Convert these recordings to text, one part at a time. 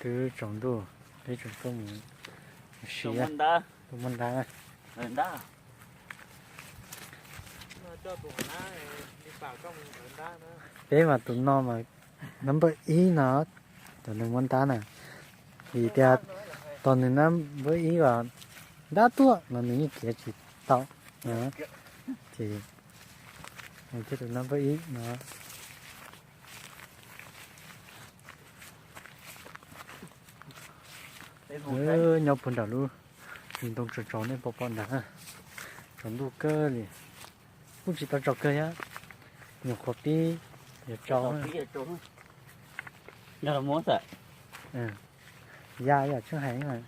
Twb tsaus ntuj, peb tseem tuaj mus ua si, tuaj muab ntab. Peb mas tus no mas nab npawb ib no, cov neeg muab ntab na. Vim tias tos nws nab npawb ib los ntab tuaj los nws yeej khiav tsis tau. Ces thiaj tus nab npawb ib no. Nyob puag nram lub ntoo tsaus tsaus nej pom pom nrad, tsaus ntuj kawg li. Kuj tsis tau tsaus kawg thiab, nyuam qhuav pib yuav tsaus. Ya yam tseeb hais mas.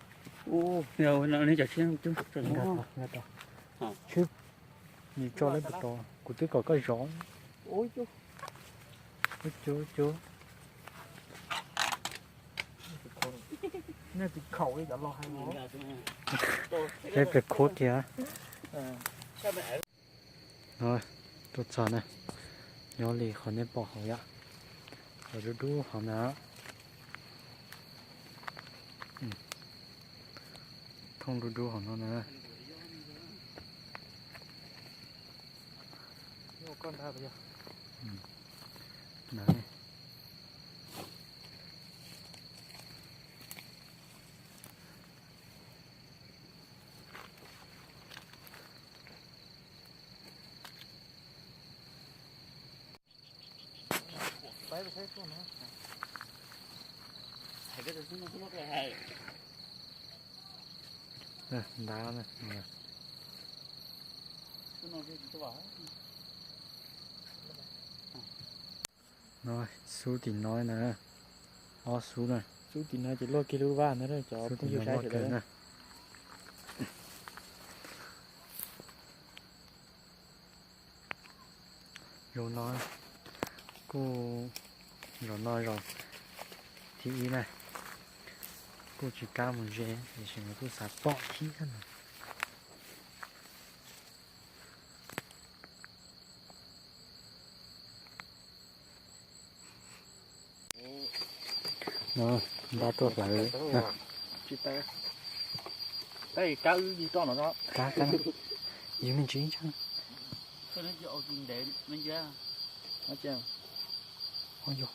Tshwb, nws tso lawm puas tau? Kuv twb kom koj zov. Ub cub, ub cub. Peb pes khuab kiag. No, tuaj txog na, nyob li qhov nej pom hauv yom, qhov dub dub hauv na. Thooj dub dub hauv no na. Ntab. No, xub tim no na, ob xub na. Xub tim no ces luaj kiag lub vaj ntag cov phooj ywg saib sawv daws na. Zaum no kuj, zaum no zaum thib ib na, kuj tsis kam mus ze tiam sis mas kuj xav pom thiab no. No, ntab tuaj hlawv. Kab, kab, yus me ntsis ib tsam. Ua yog.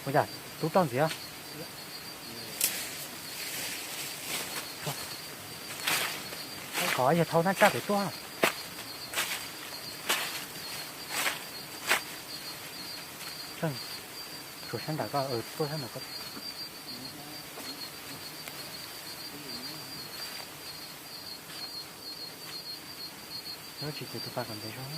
Ua cas tub roj ntxiv? Qhov yog thau nab tsaj pem tuaj. Tsuas sab nram ko, tuaj sab nram ko. Tsis ces tus pas kom ntev zog.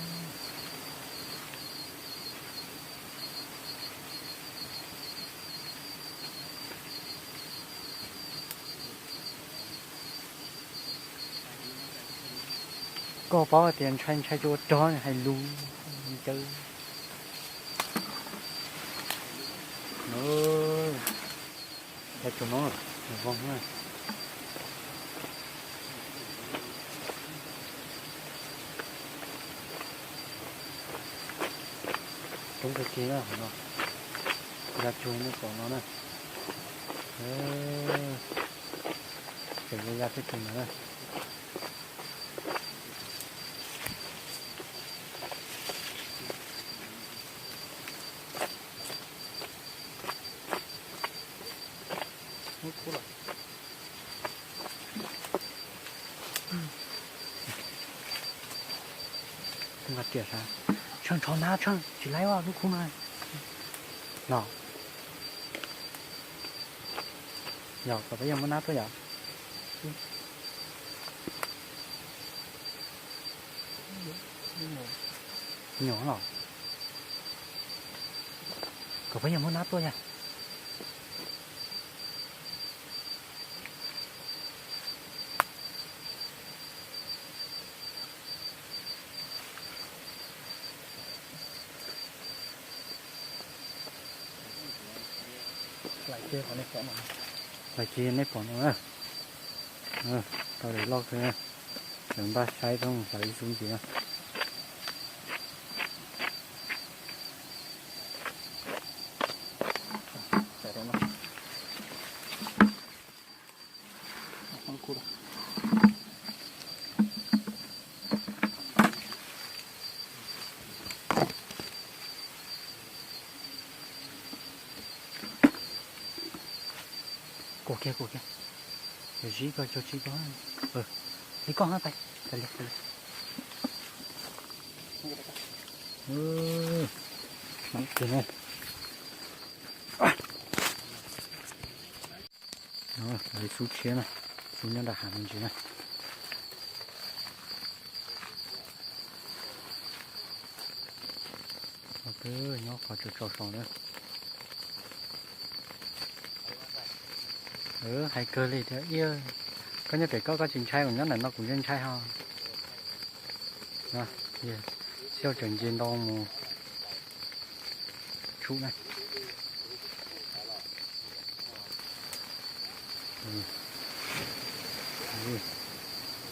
Koj paub tias ntshai ntshai tsis ua rog hais lus cawv. Cov tsuag no, zoo na. Coob kawg kiag na, no ya tsuag nej pom no na. Tseem ya ya tib tug ntawd na. Nqa riam sav, tsheej rho nab tsheej tsis laib lub khub no. No, yog kom peb yog muab nab tuaj yom. Nyuam los, kom peb yog muab nab tuaj yom. Lais kiag nej pom no, tau daim loj kawg, lawv npaj saib rau mus hlawv ib xub ntxiv na. Kuv kiag, kuv kiag. Zib koj cog tsib koj. Li koj hab pais, pais li, pais li. Mab kiag ne. Li xub tshiab na, xub nyob nram hav me ntsis na. Nyob qhov tsaus tsaus saud na. Hais kawg li tias ib, koj nyob pem koj koj tsis ntshai, kuv nyob ntawm no kuv yeej ntshai ho. Xyov tseem nce ntau mus tshum na.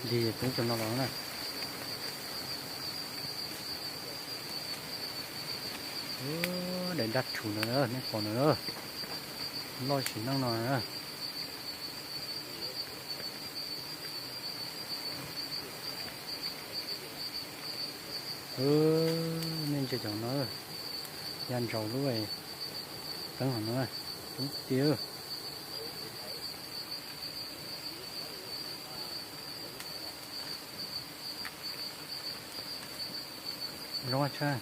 Nti coob tag no los na. Daim dab rhuv ntawd nej pom ntawd, loj sim neej no na. Nej ntsia cov no, ya ntsaus lub teeb hov no, coob tiag. Zoo tshaj.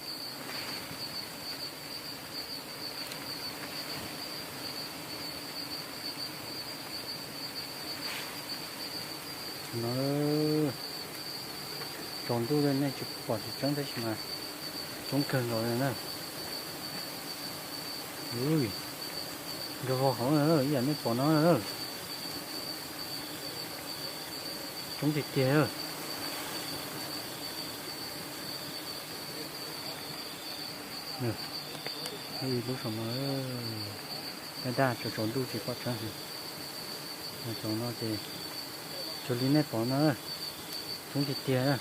No, tsaus ntuj nej tsis pom tsis tseeb tab sis mas coob kawg nkaus li na. Nkag vog hauv na, ib yam nej pom no na. Coob tiag tiag. Ib lub saum no, daj daj tsaus tsaus ntuj tsis pom tseeb heev. Cov no ces cuag li nej pom no, coob tiag tiag.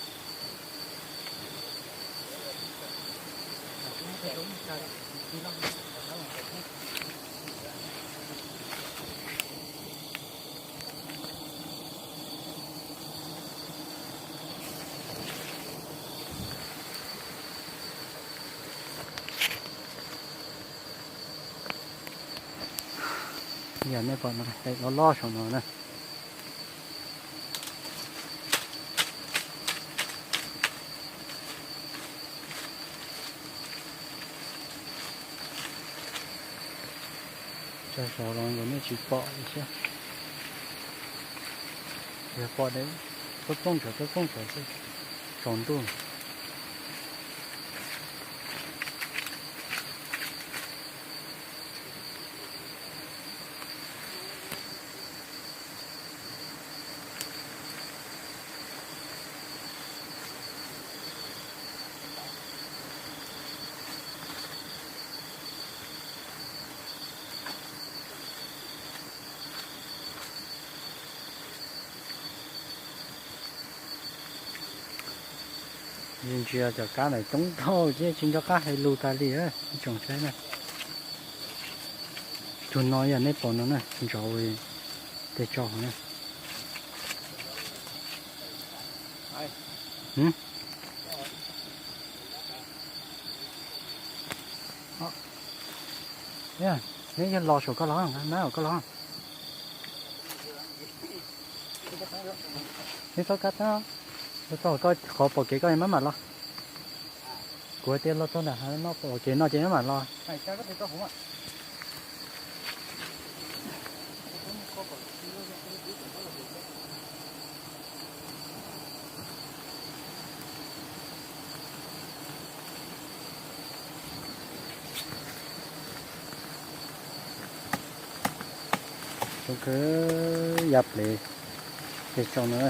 Yog nej pom no, loj loj saum no na. Tso saud los nkawd nej tsis pom li thiab. Yog pom deb, tuaj plooj tsawv tuaj plooj tsawv xwb, tsaus ntuj. Ntsia cov kab ntawd coob dhau ces tsis nco qab hais lus tas li, tsoom saib na. Tus no yog nej pom no na, ntsauv tej tso hauv na. Neb yog los saum koj los, nab saum koj los. Neb txhob kab tag, los txog koj qhov pom kev koj maj mam los. Kuv hais tias los txog nram hav no pom kev no ces maj mam los. Tsoom kwv, ya plev tej tso no,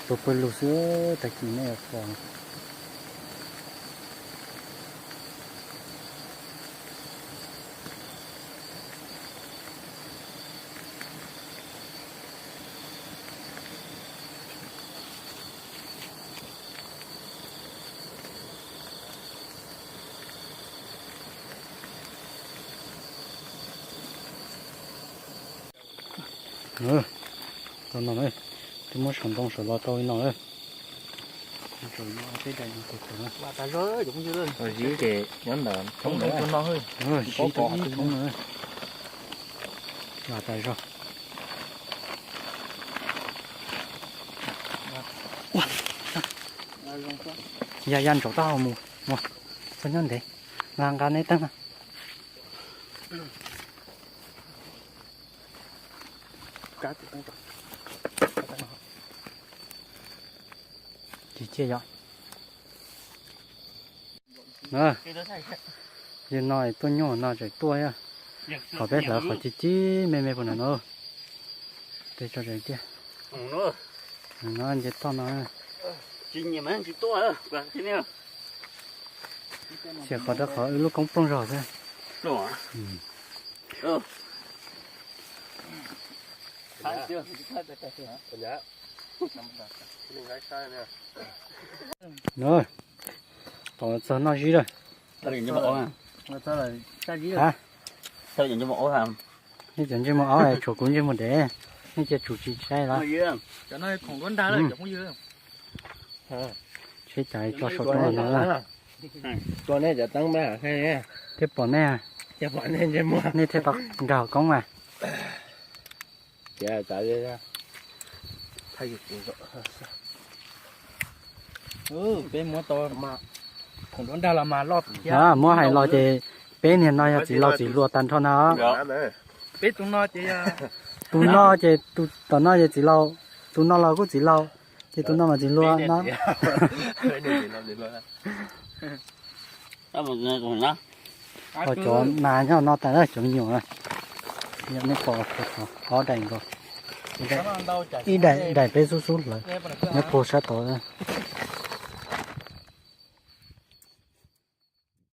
tus pw lug xwb, tag kis nej yuav pom. Tau no, twb muab saum ntoo saum los tau li no lawm. Zib ces nyob ntawd, zib tau ib thoob na. Vam tas zog. Ya ya ntsaum taub hau mus, mus, txhob nyob ntev, nqa nqa neb teeb na. Ciaj ciaj yom. Yog no tuaj nyuj no tseem tuaj, qhov peb hlawv qhov ci ci me me puag nram no. Tej tso tseem tiag. No nce toj no. Xiam qhov rau qhov wb lub koob plooj zog xwb. Tom txog noj zib lawm. Ha, nej cov ntsej muag aub, tshuav kuv ntsej muag dev, nej cia tsum tsis saib lawm. Tsheb cas tso saum roob no. Thiab pom nej, nej thiaj tau nrog koob mas. Peb muab tau khoom nruab nrag los mas loj thiab. Muab hais los ces peb niag no yog txiv laus txiv hluas tag nrho na. Peb tus no ces, tus no ces, tom no yog txiv laus, tus no los kuj txiv laus, ces tus no mas txiv hluas no. Cov nas nyob no tas, cov me nyuam, nej pom ob daim nkaus, ib daim daim peb xub xub hlawv nyob puag sab tod.